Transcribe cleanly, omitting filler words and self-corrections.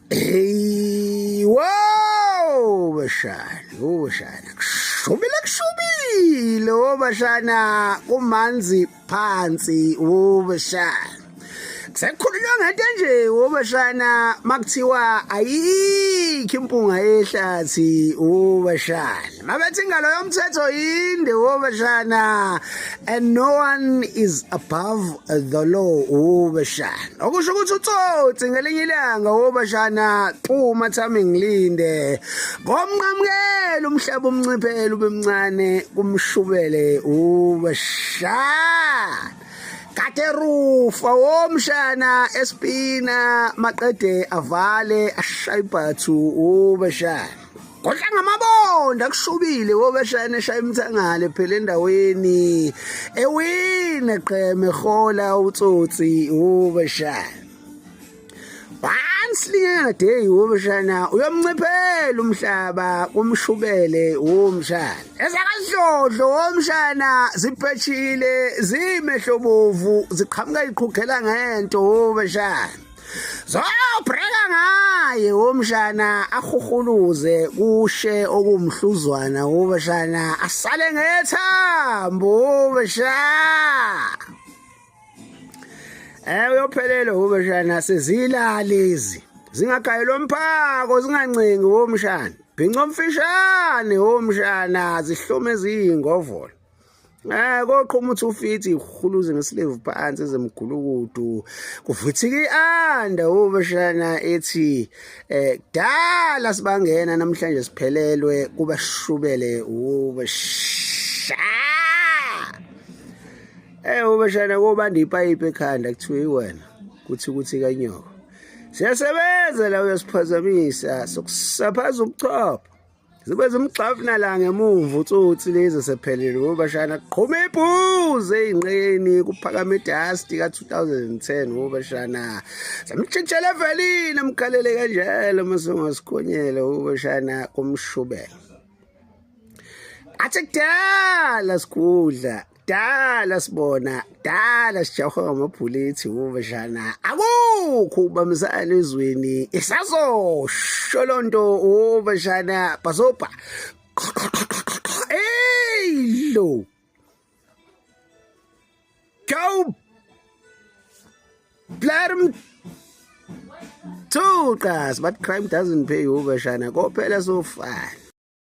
Hey, wow, bashana, oh bashana. Kushubile kushubile, oh bashana, kumanzi phansi, oh bashana. Sekukhulunywa ngento nje wobashana makuthiwa ayikho impunga yehlathi wobashana. Mabethi ingalo yomthetho yinde wobashana and no one is above the law wobashana. Okusho ukuthi utsotsi ngelinye ilanga wobashana phuma thami ngilinde. Ngomnqamukela umhlaba umnciphele ubemncane kumshubele wobashana. Kade rufa womshana espina maqede avale ashaye ibhathu ubashana. Kodla ngamabonda kushubile wobashana eshaya imthangale phela endaweni ewina qheme hola utsotsi ubashana. Once lingade womshana uyomnciphela umhlaba kumshubele womshana. Ezakadlodlo womshana ziphetshile zimehlobovu ziqhamuka iqhugela ngento womshana. Zobreka ngaye womshana ahuhuluze kushe okumhluzwana womshana asale ngethambo womshana. Eh uyophelelwa ubeshana sezila lezi. Zingagayelwa umphako zingancengi womshana. Bhinca omfishane womshana zihlome ezingovolo. Eh koqhuma uthi ufithi ihuluze ngesilevu phansi ezemgulukudu kuvithika ianda ubeshana ethi eh kudala sibangena namhlanje siphelelwe kubashubele ubeshana Eh ubeshana kobanda ipayipi ekhanda kuthiwa iwena kuthi kuthi kanyoko. Siyasebenza la uyasiphazamisa sokusaphaza ubuchopho. Zibe zimgxafuna la ngemuva utsotsi lezi sephelile ubashana qhuma ibhuze eyinqeni kuphakama idust ka-2010 ubashana samtshintshela evelini amkhalele kanjalo mase ungasikhonyela ubashana kumshubela athi kudala sigudla Dala sibona, dala sijahwa ngamabhulethi ubashana. Akukho ukubambisana ezweni. Isazosho lonto ubashana bhasobha. Hey lo. Go Blarm Thuqas but crime doesn't pay ubashana kophela sofana.